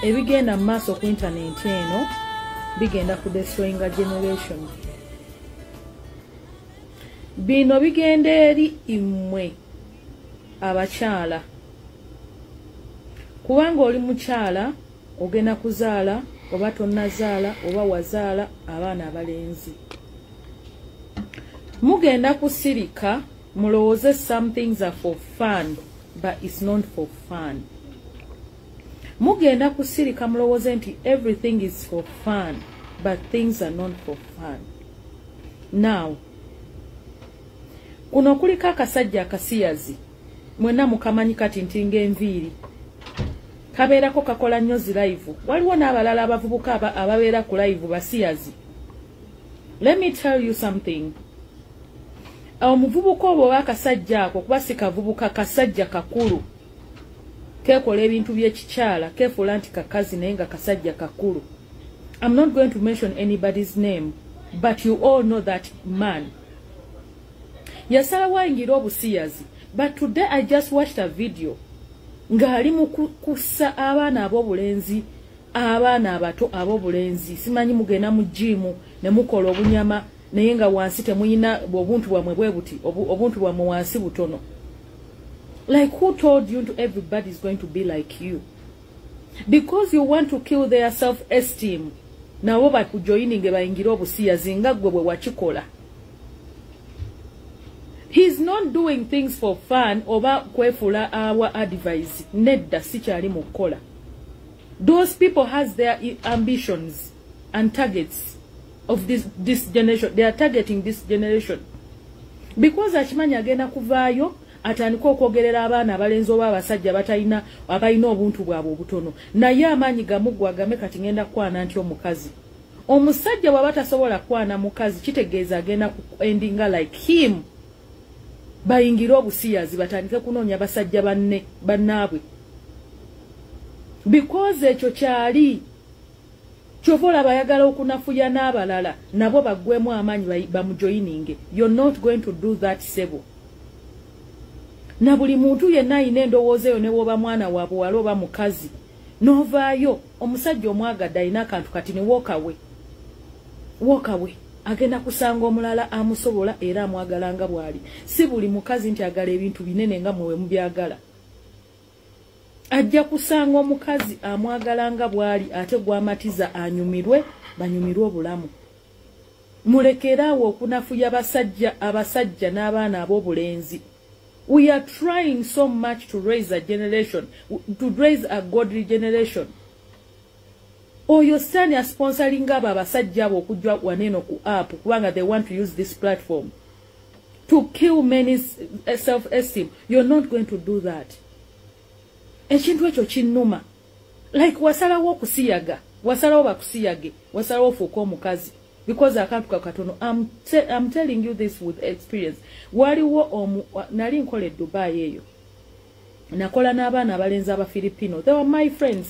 Ebigenda mu maaso ku intaneti eno bigenda ku destroyinga generation. Bino bigenda eri immwe abakyala, kubanga oli mukyala ogenda kuzaala oba tonnazaala oba wazaala abaana abalenzi. Mugenda kusirika mulowooze some things are for fun, but it's not for fun. Mugenda kusirika mulowooze nti everything is for fun, but things are not for fun. Now, kuno kuliko akasajja akasiyazi, mwenna mukamanyi kati nti ng'enviiri kabeerako kakola nnyo zi live. Waliwo n'abalala abavubuka ababeera ku live basiyazi. Let me tell you something. Omuvubuka obwo oba akasajja ako, kuba si kavubuka, kasajja kakulu, keekola ebintu by'ekikyala, keefuula nti kakazi naye nga kasajja kakulu. I'm not going to mention anybody's name, but you all know that man. Yasalawo ayingira obusiyazi, but today I just watched a video ng'ali mu kussa abaana ab'obulenzi, abaana abato ab'obulenzi. Simanyi mugenda mu gym ne mukola obunyama naye nga wansi temuyina obuntu bwamwe bwe buti, obuntu bwamwe wansi butono. Like, who told you to everybody is going to be like you? Because you want to kill their self-esteem, nabo bakujoininge bayingire obusiyazi nga ggwe bwe wakikola. He's not doing things for fun oba kwefuula our advice. Nedda, si kyali mu kukola. Those people has their ambitions and targets of this generation. They are targeting this generation because akimanyi agenda kuvaayo atandika okwogerera abaana abalenzi oba abasajja batalina, abalina obuntu bwabwe obutono, naye amaanyi gamuggwa agame kati ngenda kukwana nti omukazi. Omusajja bw'aba tasobola kwana mukazi, kitegeeza agenda ku endinga like him, bayingire obusiyazi, batandike kunoonya basajja banne bannaabwe, because ekyo kyali kyova olaba ayagala okunafuya n'abalala nabo baggwemu amaanyi bamujoyininge. You're not going to do that, sebo. Na buli muntu yenna ayina endowooza eyo, ne bw'oba mwana wa buwala oba mukazi, n'ovaayo omusajja omwagadde alina akantu kati ne wookawe wookawe, agenda kusanga omulala amusobola era amwagala nga bw'ali. Si buli mukazi nti agala ebintu binene nga mwe mubyagala. Ajja kusanga omukazi amwagala nga bw'ali ate gwamatiza, anyumirwe, banyumirwe obulamu. Mulekeraawo okunafuya abasajja, abasajja n'abaana ab'obulenzi. We are trying so much to raise a generation, to raise a godly generation. Oyo sitani asponsoringa abo abasajja abo okujja waneeno ku app, kubanga they want to use this platform to kill many self esteem. You're not going to do that. Ekintu ekyo kinnuma. Like, wasalawo okusiyaga, wasalawo bakusiyage, wasalawo ofuuka omukazi because akantu ka katono. I'm telling you this with experience. Waliwo omu nali nkola e Dubai eyo, nakola n'abaana abalenzi Abafilipino. They were my friends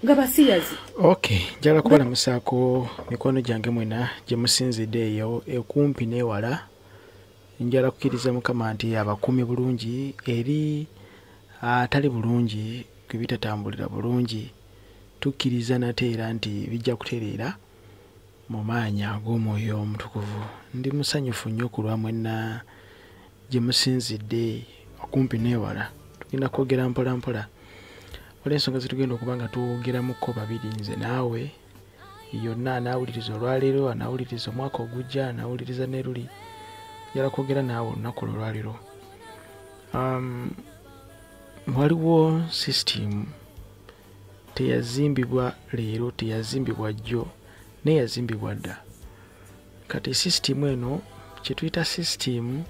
nga basiyazi. Okay, njagala kubalamusaako mikono gyange mwena gye musinzidde eyo ekumpi n'ewala. Njagala kukkiriza Mukama nti abakuumi bulungi eri atali bulungi gwe bitatambulira bulungi. Tukkiriza nate era nti bijja kutereera mu maanyi ag'Omwoyo Omutukuvu. Ndi musanyufu nnyo ku lwa mwenna gye musinzidde okumpi n'ewala. Tugenda kwogera mpola mpola. Waliwo ensonga zetugenda okuba nga twogeramukko babiri, nze naawe, yonna anaawuliriza olwaleero, anaawuliriza omwaka ogujja, anaawuliriza ne luli. Njagala kwogera naawe olunaku lwo olwaleero. Waliwo system teyazimbibwa leero, teyazimbibwa jjo, naye yazimbibwa dda. Kati system eno kye tuyita system,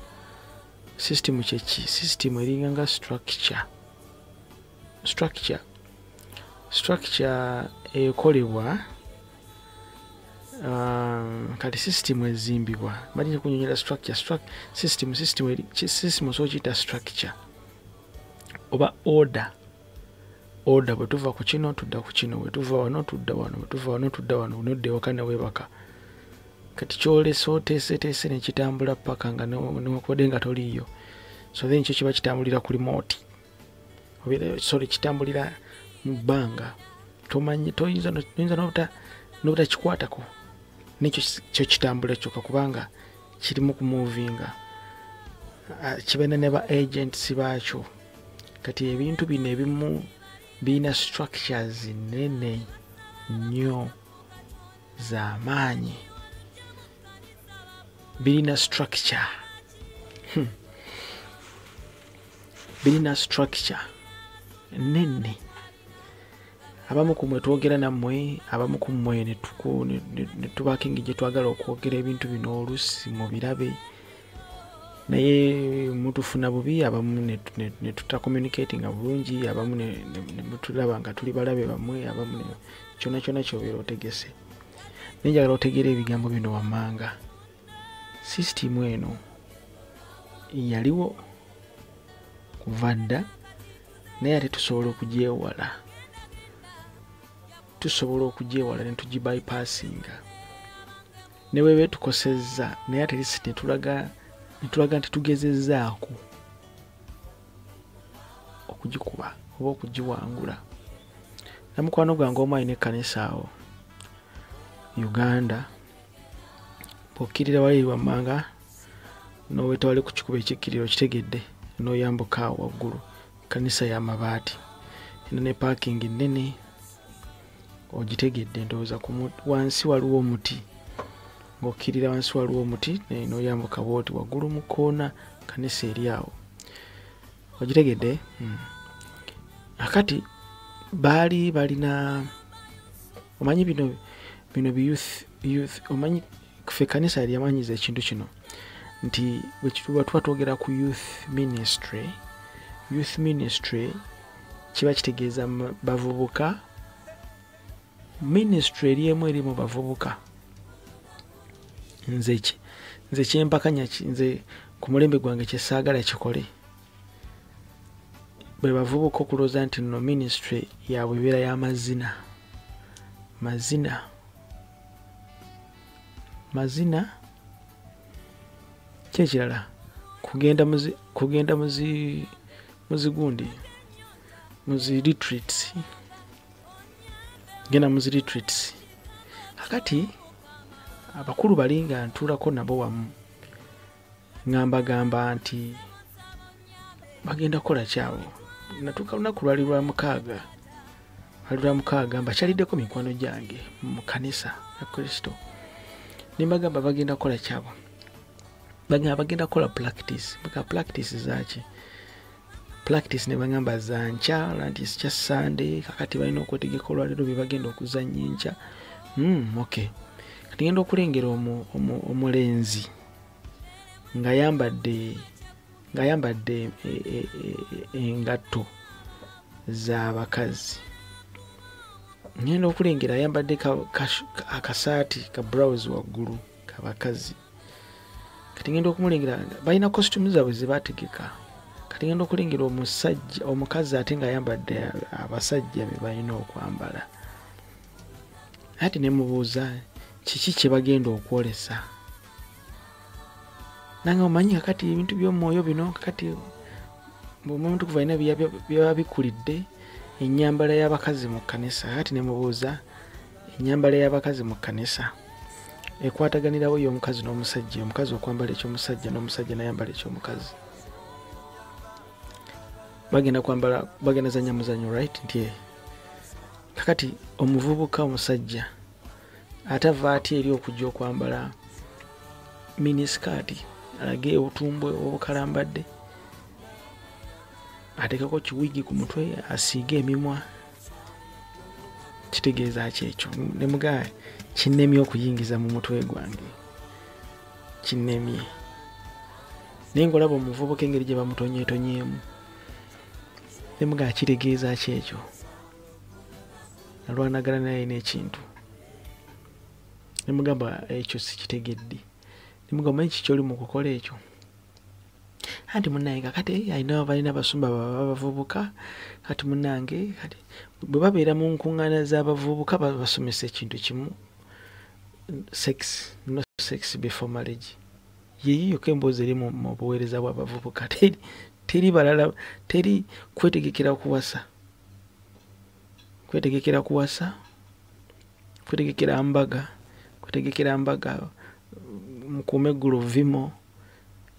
system kye ki? System eringa nga structure. Structure ekolebwa kati system ezimbibwa. Mali kunyonyola structure, system eri system osobola okiyita structure oba order. Order, bwe tuva ku kino tudda ku kino, bwe tuva wano tudda wano, bwe tuva wano tudda wano, nodda ewaka ne weebaka. Kati ky'olese oteeseteese ne kitambula paka nga newankubadde nga toliiyo. So then kyo kiba kitambulira ku remote. Obeera, sorry, kitambulira mu bbanga. Tomanyi toyinza n'obutakikwatako nekyo kyo kitambula kyokka kubanga kirimu kumuvinga, kibeera ne ba agents baakyo. Kati ebintu bino ebimu birina structures nene nnyo z'amaanyi, birina structure, birina structure nene. Abamu ku mmwe twogera nammwe, abamu ku mmwe ne tubaako engeri gye twagala okwogera ebintu bino oluusi mubirabe, naye mutufuna bubi, abamu ne tutacommunicatinga bulungi, abamu ne mutulaba nga tuli balabe bammwe, abamu kyonna kyonna ky'obeera otegese. Naye njagala otegeere ebigambo bino wammanga. Sisitimu eno yaliwo kuva dda, naye ate tusobola okugyewala. Tusobola okugyewala ne tugibypassinga. Ne bwe beetukosezza, naye ate ne tulaga nti tugezezzaako okugikuba oba okugiwangula. Na mukwano gwange omu alina ekkanisa awo Uganda, bw'okkirira wali wammanga n'oweta wali ku kikubo ekikkirira okitegedde, n'oyambuka awo waggulu, kkanisa y'amabaati eno ne parking nnene, ogitegedde ndowooza. Wansi waliwo omuti, ng'okkirira wansi waliwo omuti n'oyambuka bw'oti waggulu mu kkoona, kkanisa eri awo, ogitegedde. Akati baali balina, omanyi bino bi youth, omanyi ffe ekkanisa yali yamanyiza ekintu kino nti bwe tuba twogera ku youth ministry, youth ministry kiba kitegeeza bavubuka. Ministry eri emu eri mu bavubuka. Nze kyempakanya, nze ku mulembe gwange kye saagala kikole bwe bavubuka okulowooza nti nno ministry yaabwe ebeera y'amazina, mazina, mazina. Ki ekirala? Kugenda muzigundi, muzi retreats, genda muzi retreats. Kakati abakulu bali nga ntuulako nabo wamu, ngambagamba nti bagenda kukola kyabo. Natuuka lunaku lwali lwa mukaaga, lwali lwa mukaaga, mbakyaliddeko mikwano gyange mu kanisa ya Kristo, ne mbagamba bagenda kukola kyabo. Bagamba bagenda kukola practice. Bagamba practice zaaki? Practice ne bagamba za nkya, nti kya Sunday. Kakati balina okwetegeka olwaleero bye bagenda okuzannya enkya. Okay, kati ngenda okulengera omulenzi ng'ayambadde engatto z'abakazi. Ngenda okulengera ayambadde akasaati ka blouse waggulu kabakazi. Kati ngenda okumulengera, balina costume zaabwe ze baategeka. Kati ngenda okulengera omusajja, omukazi ate ng'ayambadde abasajja be balina okwambala. Ate ne mubuuza kiki kye bagenda okwolesa. Nange omanyi kakati ebintu by'omwoyo bino, kakati omuntu kuva alina byaba bikulidde ennyambala y'abakazi mu kkanisa. Kakati ne mubuuza ennyambala y'abakazi mu kkanisa ekwataganirawo y'omukazi n'omusajja, omukazi okwambala ekyomusajja n'omusajja n'ayambala ekyomukazi, bagenda kwambala, bagenda zanya muzanyo, right? Nti kakati omuvubuka omusajja ate ava atya eri okujja okwambala miniskirt alage obutumbwe obukalambadde, ateekeko kiwigi ku mutwe, asiige emimwa, kitegeeza ki ekyo? Ne mugaa kinnemye okuyingiza mu mutwe gwange, kinnemye. Naye ng'olaba omuvubuka engeri gye bamutonyeetonyeemu. Ne mugaa kitegeeza ki ekyo? Nalwanagana naye n'ekintu, ne mugamba ekyo sikitegedde. Ne mugamba omanyi kiki oli mu kukola ekyo? Anti munnange kakati alina balina abasumba baba bavubuka. Kati munnange kati bwe babeera mu nkuŋŋaana z'abavubuka babasomesa ekintu kimu, sex, no sex before marriage. Yeyiyo emboozi eri mu buweereza bw'abavubuka. Teri balala, teri kwetegekera kuwasa. Kwetegekera kuwasa, kwetegekera mbaga, kwetegekera mbaga, mukuume eggulo vimo.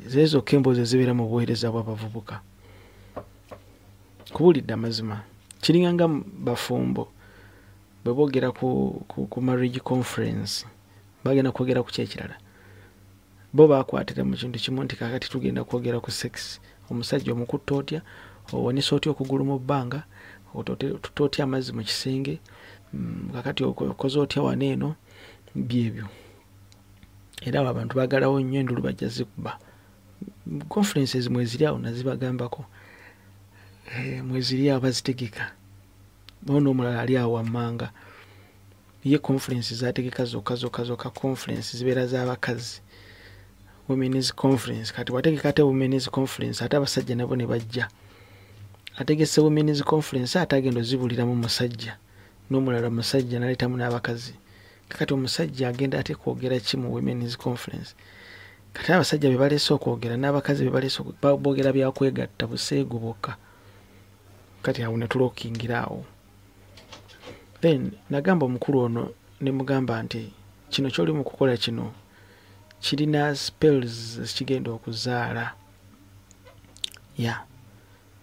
Zezo emboozi ezibeera mu buweereza bw'abavubuka. Kubuulidde amazima, kiringa nga bafumbo bwe boogera ku marriage conference, bagenda kwogera ku kyekirala. Bo bakwatira mu kintu kimu nti kakati tugenda kwogera ku sex. Omusajja omukutta otya, owanisa otya okugulu mu bbanga, otuta otya amazzi mu kisenge, kakati okoze otya wano eno, byebyo. Era abo abantu baagalawo nnyo endulu bajja zikuba. Conferences mweziri awo nazibagambako, mweziri awo bazitegeka. Ono omulala ali awo wammanga ye conference zategeka zokka zokka zokka. Conference zibeera z'abakazi, women's conference. Kati wategeka ate women's conference, ate abasajja nabo ne bajja. Ategese women's conference ate agenda ozibuliramu musajja n'omulala musajja n'aleetamu n'abakazi. Kakati omusajja agenda ate kwogera ki mu women's conference? Kati abasajja be baleese okwogera n'abakazi be baleese boogera byakwegatta buseegu bwokka. Kati awo ne tulokingira awo. Then nagamba omukulu ono ne mugamba nti kino ky'oli mu kukola kino kirina spells ekigenda okuzaala. Ya,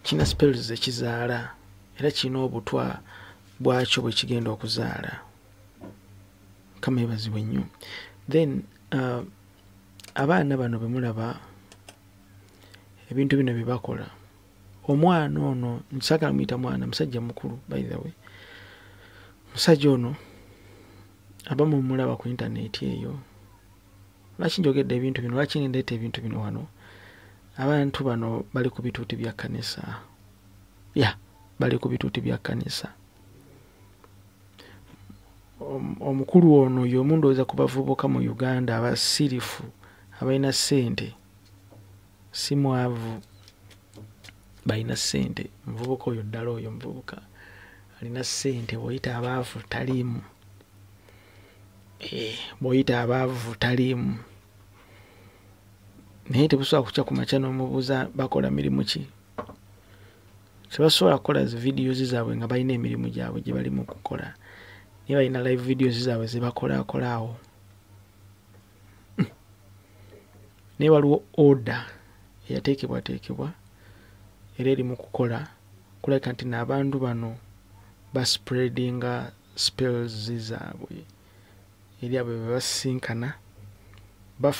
kirina spells ekizaala era kirina obutwa bwakyo bwe kigenda okuzaala. Mukama yeebazibwe nnyo. Then abaana bano be mulaba ebintu bino bye bakola, omwana ono nsaagala muyita mwana, musajja mukulu by the way. Musajja ono abamu mumulaba ku intaneti eyo. Lwaki njogedde ebintu bino? Lwaki ndeeta ebintu bino wano? Abantu bano bali ku bituuti bya kkanisa. Ya, bali ku bituuti bya kkanisa. Omukulu ono y'omu ndowooza ku bavubuka mu Uganda abasirifu abalina ssente, si mwavu, balina ssente. Omuvubuka oyo ddala oyo omuvubuka alina ssente, bw'oyita abaavu taliimu. Bw'oyita abaavu taliimu. Naye tebusobola kukya ku makya n'omubuuza bakola mirimu ki. Tebasobola kukola zi videos zaabwe nga balina emirimu gyabwe gye bali mu kukola. Naye balina live videos zaabwe ze bakolaakola awo. Naye waliwo order eyateekebwateekebwa era eri mu kukola kulabika nti n'abantu bano baspreadinga spells zaabwe eri abo be basisinkana.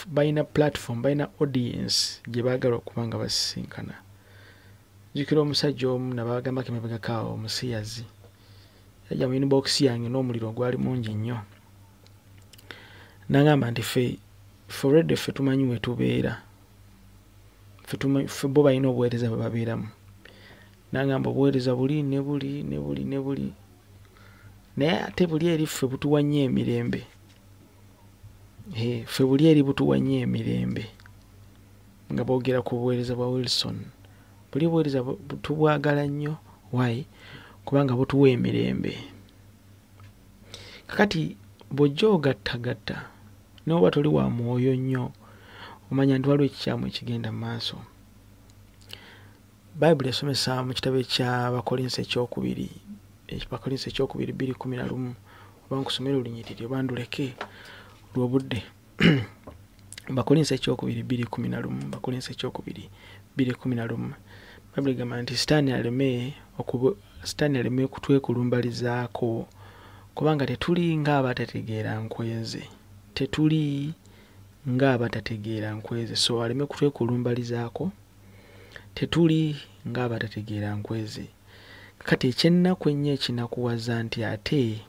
Balina platform, balina audience gye baagala okuba nga basisinkana. Nzijukira omusajja omu nabagambako emabegako awo, omusiyazi, yajja mu inbox yange n'omuliro gwali mungi nnyo, n'agamba nti ffe already ffe tumanyi we tubeera, ffe bo balina obuweereza bwe babeeramu. N'agamba obuweereza buli ne buli ne buli ne buli, naye ate buli eri ffe butuwa nnyo emirembe. Ffe buli eri butuwa nnyo emirembe. Nga boogera ku buweereza bwa Wilson, buli buweereza tubwagala nnyo. Why? Kubanga butuwa emirembe. Kakati bw'ojja ogattagatta n'oba toli wa mwoyo nnyo, omanya nti waliwo ekikyamu ekigenda mu maaso. Bayibuli esomesa mu kitabo eky'Abakolinso ekyokubiri, Abakolinso ekyokubiri 2:11, oba nkusomere olunyiriri oba nduleke olw'obudde. Abakolinso ekyokubiri 2:11, Abakolinso ekyokubiri 2:11. Bayibuli egamba nti Sitaani aleme kutwekulumbalizaako, kubanga tetuli ng'abatategeera nkweze. Tetuli ng'abatategeera nkweze. So aleme kutwekulumbalizaako, tetuli ng'abatategeera nkweze. Kati ekyennaku ennyo ekinakuwaza nti ate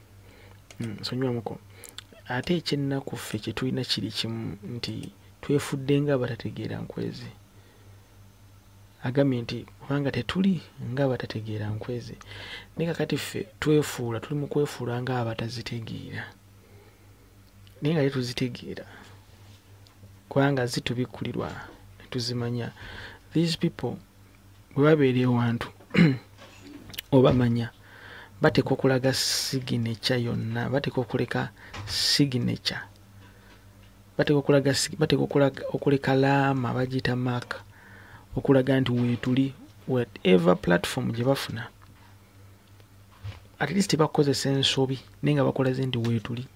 nsonyiwamuko, ate ekyennaku ffe kye tulina kiri kimu nti twefudde ng'abatategeera nkweze. Agambye nti kubanga tetuli ng'abatategeera nkweze, naye kakati ffe twefuula, tuli mu kwefuula ng'abatazitegeera, naye nga tetuzitegeera kubanga zitubikkulirwa ne tuzimanya. These people bwe babeera ewantu obamanya, bateekwa okulaga signature yonna, bateekwa okuleka signature, bateekwa okulaga, bateekwa okuleka laama, bagiyita mark, okulaga nti weetuli whatever platform gye bafuna. At least bakozesa ensobi naye nga bakolaze nti weetuli.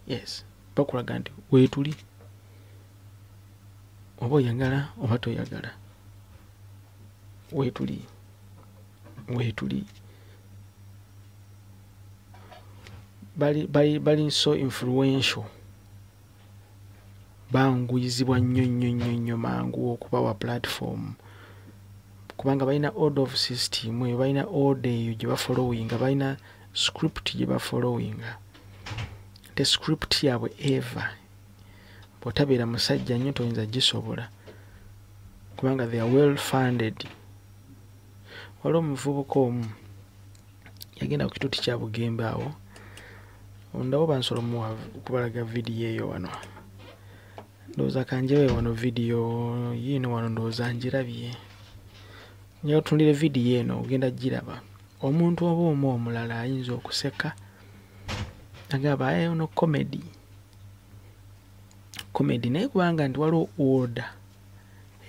Yes, bakulaga nti weetuli, oba oyagala oba toyagala, weetuli, weetuli. Bali so influential, banguyizibwa nnyo nnyo nnyo nnyo mangu okubawa platform, kubanga balina order of system eyo, balina order eyo gye bafollowinga, balina script gye bafollowinga. Te script yaabwe eva bw'otabeera musajja nnyo toyinza gisobola, kubanga they are well funded. Waliwo omuvubuka omu yagenda ku kituuti kya Bugembe awo, ndawo bansobola omuwa okubalaga vidiyo eyo wano. Ndowooza kanjewe wano vidiyo yiino wano, ndowooza ngirabye. Njagala otunuulire vidiyo eno, ogenda giraba. Omuntu oba omu omulala ayinza okuseka agamba aye ono comedy comedy, naye kubanga nti waliwo order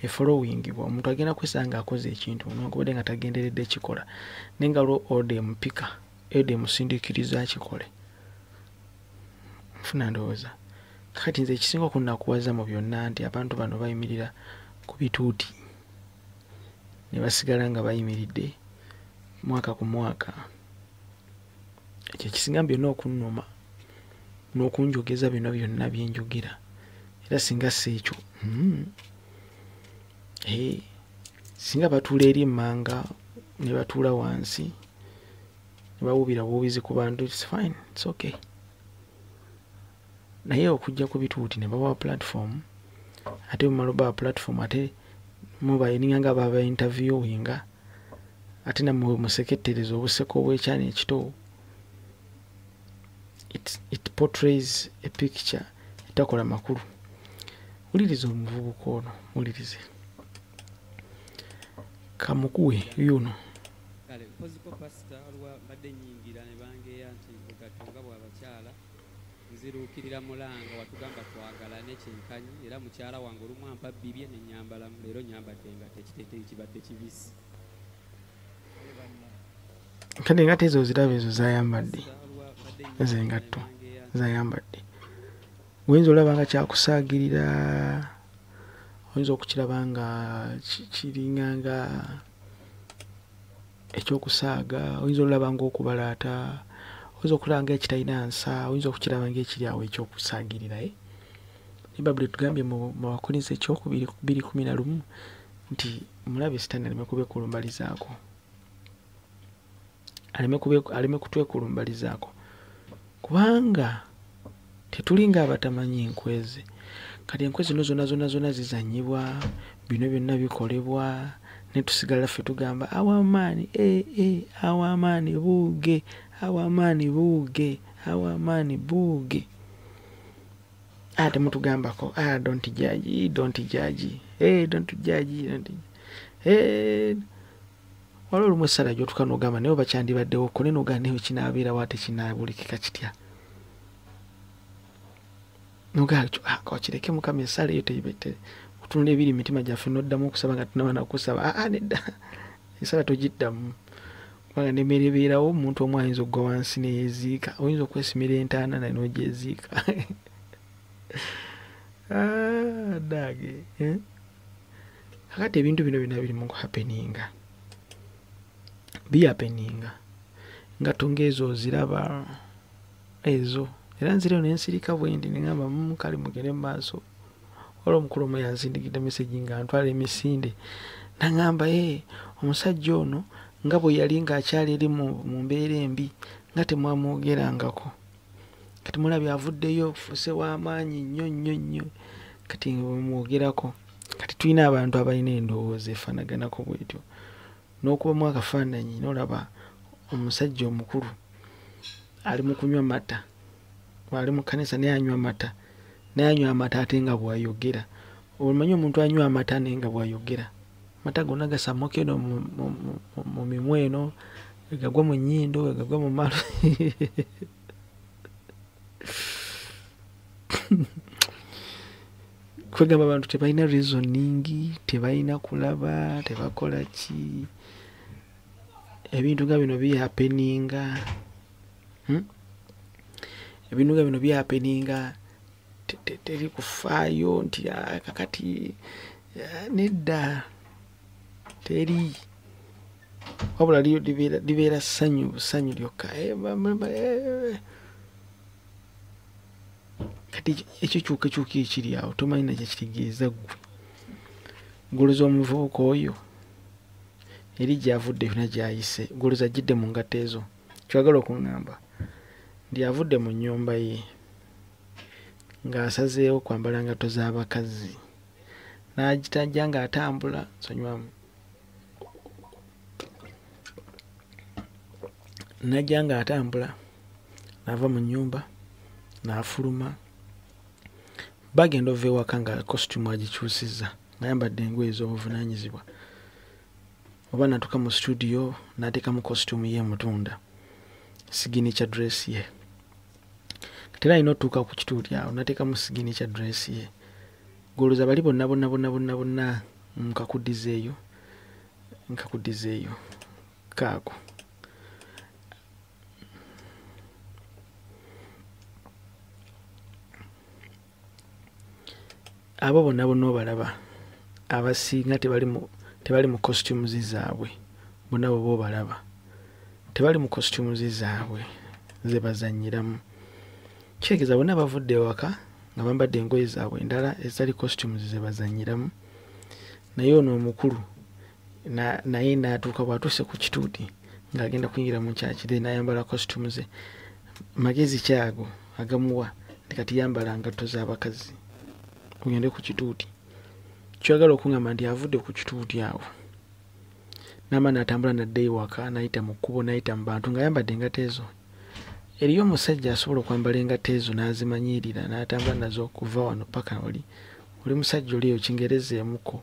efollowingibwa, omuntu agenda kwesanga akoze ekintu newankubadde nga tagenderedde kikola, naye nga waliwo order emupika, order emusindiikiriza akikole. Nfuna ndowooza kati nze ekisinga okunnakuwaza mu byonna nti abantu bano bayimirira ku bituuti ne basigala nga bayimiridde mwaka ku mwaka. Ekyo ekisinga mu byonna okunnuma n'okunjogeza bino byonna bye njogera, era singa si ekyo, singa batuula eri emmanga ne batuula wansi ne bawuubira buwuubizi ku bantu, it's fine, it's okay. Naye okujja ku bituuti ne babawa platform, ate bwe mumala obbawa platform ate mubayininga nga baba interviewinga, ate nammwe musekettereza obuseko obw'ekyana ekito. It portrays a picture etakola makulu. Wuliriza omuvubuka ono, wulirize kamukuwe yuno. Kale mpoziko pasita waliwo mbadde nnyingira ne bangeya nti ogatto nga bw'abakyala nziruukirira mulanga watugamba twagalane kyenkanyi, era mukyala wange olumu ampa bibye ne nnyambalamu, leero nnyambadde engatto ekiteeteeyi kibadde kibisi. Kale engatto ezo oziraba ezo z'ayambadde, ezo engatto z'ayambadde, oyinza olaba nga kyakusaagirira, oyinza okukiraba nga kiringa nga ekyokusaaga, oyinza olaba ng'okubalaata, oyinza okulaba ng'ekitalina nsa, oyinza okukiraba ng'ekiri awo ekyokusaagirira. Naye Bayibuli etugambye mu Bakolinso ekyokubiri 2:11 nti mulabe Sitaani aleme kubeekulumbalizaako, aleme kutwekulumbalizaako, kubanga tetuli ng'abatamanyi enkwezi. Kati enkwe zino zonna zonna zonna zizannyibwa, bino byonna bikolebwa, ne tusigala ffe tugamba awamaanyi, awamaanyi buuge, awamaanyi buuge, awamaanyi buuge. Ate mutugambako, don't judge, don't judge, don't judge, don't judge. Waliwo olumu essala gy'otuuka n'ogamba naye oba kyandibaddewo ko, naye n'ogamba naye kinaabeerawo ate kinaabulikika kitya? N'ogamba kakireke Mukama essala eyo otunula ebiri mu mitima gyaffe n'oddamu okusaba nga tunnaba na kusaba. Nedda, essala togiddamu, kubanga n'emmere ebeerawo omuntu omu ayinza okugwa wansi ne yeeziika, oyinza okwesimira entaana naye n'ogyeziika. Ddaage, Kakati ebintu bino byonna biri mu kuhappeninga, bihappeninga, engatto ng'ezo oziraba ezo, era nzireyo ne nsirika bwe nti ne ŋŋamba kale mugende mu maaso. Waliwo omukulu omu yansindikidde message nga ntwala emisinde, n'aŋŋamba omusajja ono nga bwe yali ng'akyali eri mu mbeera embi nga temwamwogerangako, kati mulabye avuddeyo fuuse w'amaanyi nnyo nnyo nnyo, kati bwe mwogerako. Kati tulina abantu abalina endowooza efaanaganako bw'etyo, n'okubamu akafaananyi n'olaba omusajja omukulu ali mu kunywa mata, ali mu kkanisa naye anywa mata, naye anywa amata ate nga bw'ayogera. Omanyi omuntu anywa amata naye nga bw'ayogera, amata gonna gasammuka eno mu mimwa eno, gagwa mu nnyindo, gagwa mu maaso. Kwegamba abantu tebalina reasoning, tebalina kulaba, tebakola ki. Ebintu nga bino bihappeninga. Ebintu nga bino bihappeninga, teri kufaayo nti kakati nedda, teri, wabula libeera ssanyu busanyu lyokka. Kati ekyo kyukakyuka ekiri awo tomanyi nakyo kitegeeza ggwe. Goloza omuvubuka oyo eri gy'avudde yonna gy'ayise, goloza ajjidde mu ngatto ezo. Ky'oyagala okuŋŋamba nti avudde mu nnyumba ye ng'asazeewo kwambala ngatto z'abakazi, n'agitajja ng'atambula nsonyiwamu, n'ajja ng'atambula n'ava mu nnyumba n'afuluma. Bagenda ova ewaka nga costume agikyusizza, ng'ayambadde engoye ez'obuvunaanyizibwa, oba n'atuuka mu studio n'ateekamu costume ye emutunda, signature dress ye. Kati era alina otuuka ku kituuti awo n'ateekamu signature dress ye. Goloza bali bonna bonna bonna bonna bonna nkakuddizeeyo, nkakuddizeeyo kaako. Abo bonna bonna obalaba abasinga tebali mu costumes zaabwe, bonna bwe obalaba tebali mu costumes zaabwe ze bazannyiramu. Kitegeeza bonna bavudde ewaka nga bambadde engoye zaabwe endala ezitali costumes ze bazannyiramu, naye ono omukulu naye n'atuuka bw'atuuse ku kituuti ng'agenda kuyingira mu kyaki, then n'ayambala costumes ze. Magezi kyago agamuwa nti kati yambala ngatto z'abakazi ogende ku kituuti. Ky'oyagala okuŋŋamba nti avudde ku kituuti awo n'amala n'atambula n'adda ewaka, n'ayita mu kkubo, n'ayita mu bantu ng'ayambadde engatto ezo. Eriyo omusajja asobola okwambala engatto ezo n'azimanyiirira n'atambula nazo okuva wano paka oli. Oli musajja oli eyo Kingereza emuko,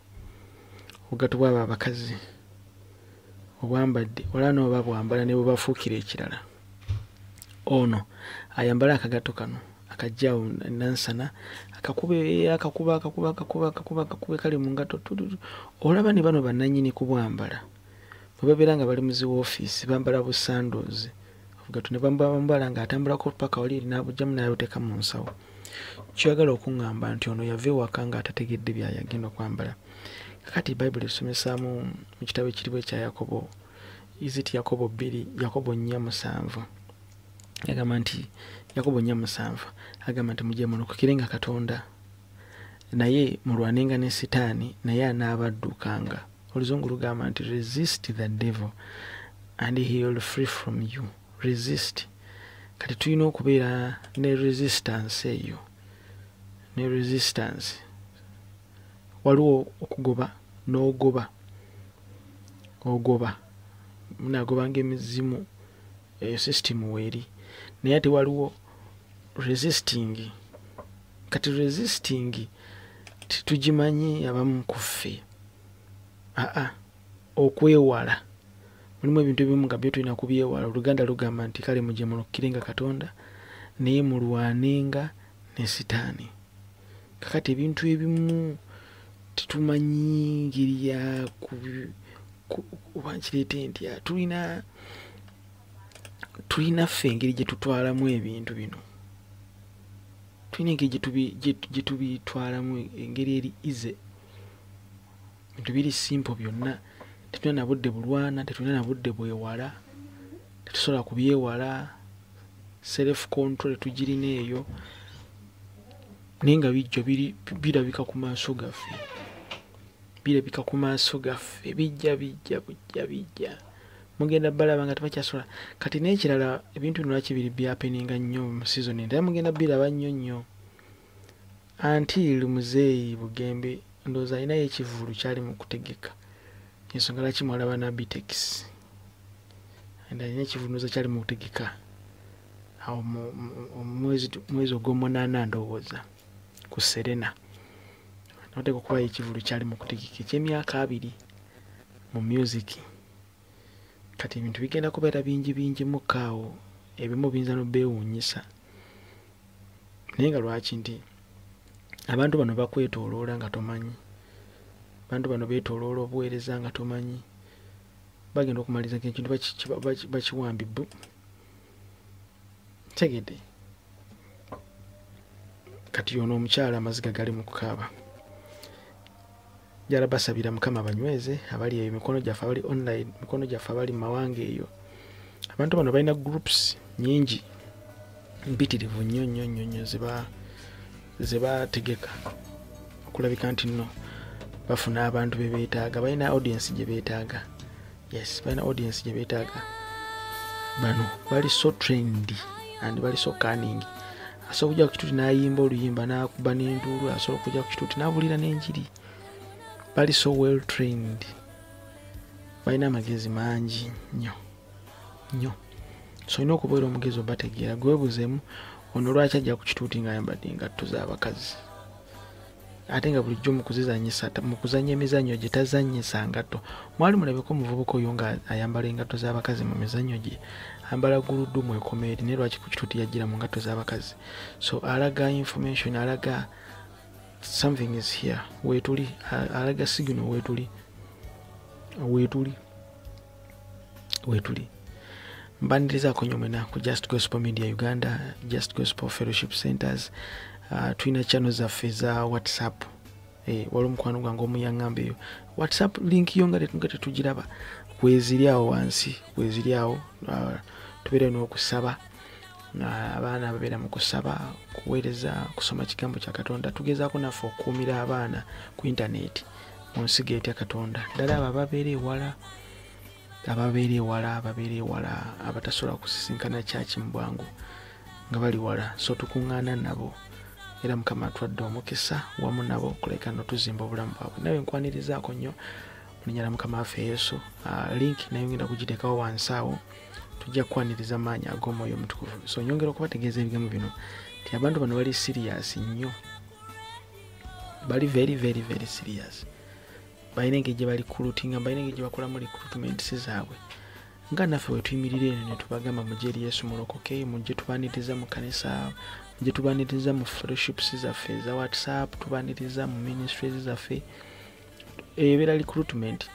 obugatto bw'abo abakazi obwambadde wala n'oba bwambala ne bwe bafuukira ekirala. Ono ayambala akagatto kano akajja awo Nansana, akakube akakuba akakuba akakuba akakuba akakube kali mu ngatto tututu. Olaba ne bano bannannyini kubwambala bwe babeera nga bali mu zi woofiisi bambala bu sandals, obugatto ne bambala ng'atambulako paka wali eri n'abuggyamu n'abuteeka mu nsawo. Ky'oyagala okuŋŋamba nti ono yava ewaka ng'atategedde by'agenda okwambala. Kakati Bayibuli esomesaamu mu kitabo ekiriwo ekya Yakobo, is it Yakobo 2, Yakobo 4:7. Agamba nti Yakobo 4:7 agamba nti mujje mulokokere Katonda, naye mulwanenga ne Sitaani, naye anaabaddukanga. Oluzungu lugamba nti resist the devil and he will flee from you. Resist. Kati tulina okubeera ne resistance eyo, ne resistance. Waliwo okugoba n'ogoba, ogoba munaagobanga emizimu, eyo system weeri, naye ate waliwo resisting. Kati resisting tetugimanyi abamu ku ffe. Okwewala, mulimu ebintu ebimu nga byo tulina kubyewala. Oluganda lugamba nti kale mujje mulokokere Katonda, naye mulwanenga ne Sitaani. Kakati ebintu ebimu tetumanyi ngeri ya oba nkireete ntya, tulina ffe engeri gye tutwalamu ebintu bino, tulina engeri gye tubitwalamu, engeri eri easy. Ebintu biri simple byonna, tetulina na budde bulwana, tetulina na budde bwewala, tetusobola kubyewala, self control tetugirina eyo, naye nga bijja birabika ku maaso gaffe, birabika ku maaso gaffe, bijja bijja bijja bijja. Mugenda balaba nga tebakyasobola. Kati n'ekirala ebintu bino lwaki biri byappeninga nnyo mu season endala, mugenda biraba nnyo nnyo until Muzeeyi Bugembe ndowooza alinayo ekivvulu ky'ali mu kutegeka. Ensonga lwaki mwalaba Nabitex, and alina ekivvulu ndowooza ky'ali mu kutegeka awo mu mwezi ogw'omunaana ndowooza ku Serena. Nateekwa okubayo ekivvulu ky'ali mu kutegeka eky'emyaka 2 mu music. Kati ebintu bigenda kubeera bingi bingi mukka awo, ebimu biyinza n'obbeewuunyisa. Naye nga lwaki nti abantu bano bakwetooloola nga tomanyi, abantu bano beetooloola obuweereza nga tomanyi. Bagenda okumaliza ekintu bakiwambi bu. Tegedde. Kati ono omukyala amaziga gali mu kukaaba. Njala basabira Mukama banyweze abali eyo mikono gyaffe abali online, mikono gyaffe abali mu mawanga eyo. Abantu bano balina groups nyingi mpitirivu nnyo nnyo nnyo nnyo ze bategeka okulabika nti nno bafuna abantu be beetaaga, balina audience gye beetaaga. Yes, balina audience gye beetaaga. Bano bali so trendy and bali so cunning. Asobola okujja ku kituuti n'ayimba oluyimba n'akuba n'enduulu, asobola okujja ku kituuti n'abuulira n'enjiri. Bali so well trained, balina amagezi mangi nnyo nnyo. So olina okubeera omugezi obategeera. Gwebuzeemu ono lwaki ajja ku kituuti ng'ayambadde engatto z'abakazi, ate nga bulijjo mu kuzannya emizannyo gye tazannyisa ngatto. Mwali mulabeko omuvubuka oyo nga ayambala engatto z'abakazi mu mizannyo gye, ayambala guludumu ekoma eri, naye lwaki ku kituuti yajjira mu ngatto z'abakazi? So alaga information, alaga something is here, weetuli, alaga signal weetuli, weetuli, weetuli. Mbanirizaako nnyo mwena ku Just Gospel Media Uganda, Just Gospel Fellowship Centers. Tulina channel zaffe za WhatsApp. Waliwo omukwano gwange omu yaŋŋamba eyo WhatsApp link yo nga tetugiraba, weeziri awo wansi, weeziri awo. Tubeere n'okusaba, abaana babeera mu kusaba, kuweereza, kusoma kigambo kya Katonda. Tugezaako naffe okukuumira abaana ku intaneti mu nsigo etya Katonda, ddala abo ababeera ewala, ababeera ewala, ababeera ewala, abatasobola kusisinkana kyaki mu bwangu nga bali wala. So tukuŋŋaana nabo era Mukama atwadde omukisa wamu nabo okuleka no tuzimba obulamu bwabwe. Nawe nkwanirizaako nnyo mu linnya lya Mukama waffe Yesu. Link nayo ngenda kugiteekawo wansi awo, tujja kukwaniriza maanyi ag'omwoyo omutukuvu. So nyongera okubategeeza ebigambo bino nti abantu bano bali serious nnyo, bali very very very serious. Balina engeri gye balikulutinga, balina engeri gye bakolamu recruitments zaabwe. Nga naffe we tuyimirira eno ne tubagamba mujje eri Yesu mulokoke, mujje tubaniriza mu kanisa, mujje tubaniriza mu fellowships zaffe eza WhatsApp, tubaniriza mu ministries zaffe, ebeera recruitment.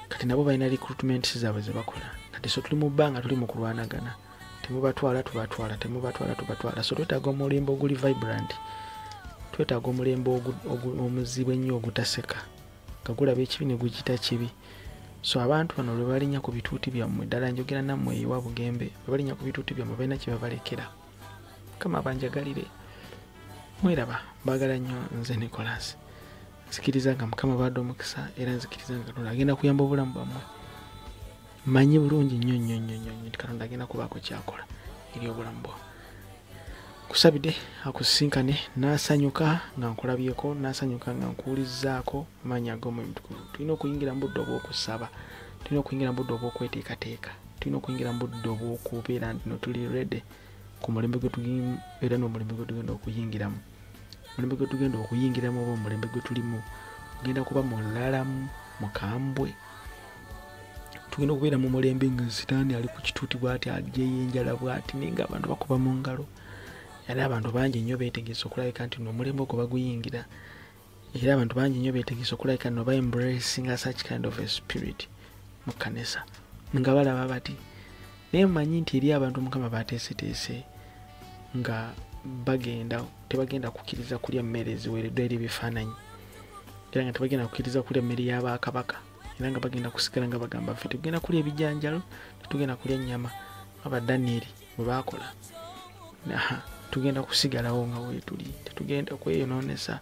Kati nabo balina recruitment zaabwe ze bakola. Kati so tuli mu bbanga tuli mu kulwanagana, temubatwala tubatwala, temubatwala tubatwala. So twetaaga omulembe oguli vibrant, twetaaga omulembe omuzibu ennyo ogutaseka, nga gulaba ekibi ne gukiyita kibi. So abantu bano lwe balinnya ku bituuti byammwe, ddala njogera nammwe ewa Bugembe, lwe balinnya ku bituuti byammwe balina kye babalekera. Mukama abanjagalire, mweraba mbaagala nnyo. Nze Nicholas, nzikiriza nga Mukama abadde omukisa, era nzikiriza nga Katonda agenda kuyamba obulamu bwammwe. Mmanyi bulungi nnyo nnyo nnyo nnyo nti Katonda agenda kubaako ky'akola eri obulamu bwo. Nkusabidde akusisinkane, n'asanyuka nga nkulabyeko, n'asanyuka nga nkuwulizzaako maanyi ag'omwoyo omutukuvu. Tulina okuyingira mu budde obw'okusaba, tulina okuyingira mu budde obw'okweteekateeka, tulina okuyingira mu budde obw'okubeera nti no tuli ready ku mulembe gwe tulimu era n'omulembe gwe tugenda okuyingiramu. Omulembe gwe tugenda okuyingiramu oba omulembe gwe tulimu gugenda kuba mulalamu, mukambwe. Tugenda okubeera mu mulembe nga Sitaani ali ku kituuti bw'ati, aggyeyo enjala bw'ati, naye ng'abantu bakuba mu ngalo. Era abantu bangi nnyo beetegese okulabika nti n'omulembe ogwo baguyingira, era abantu bangi nnyo beetegese okulabika nno ba embracing such kind of a spirit mu kkanisa nga balaba bati. Naye mmanyi nti eri abantu Mukama baateeseteese nga bagenda tebagenda kukkiriza kulya mmere eziweereddwa eri ebifaananyi, era nga tebagenda kukkiriza kulya mmere y'abakabaka, era nga bagenda kusigala nga bagamba ffe tugenda kulya ebijanjalo, tetugenda kulya nnyama nga ba Danieri bwe baakola. Tugenda kusigalawo nga weetuli, tetugenda kweyonoonesa.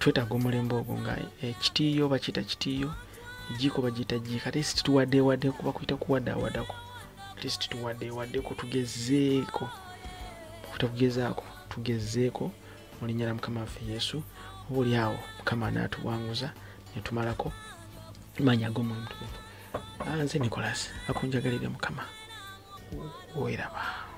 Twetaaga omulembe ogwo nga ekitiiyo bakiyita kitiiyo, ejjiiko bagiyita jjiiko. Ate si tuwaddeewaddeko, bakuyita kuwaddaawaddako. Ate si tuwaddeewaddeko, tugezeeko, tugezaako, tugezeeko mu linnya lya Mukama waffe Yesu. Oba oli awo Mukama anaatuwanguza ne tumalako maanyi ag'omwoyo omutukuvu. Nze Nicholas akunjagalire Mukama, weeraba.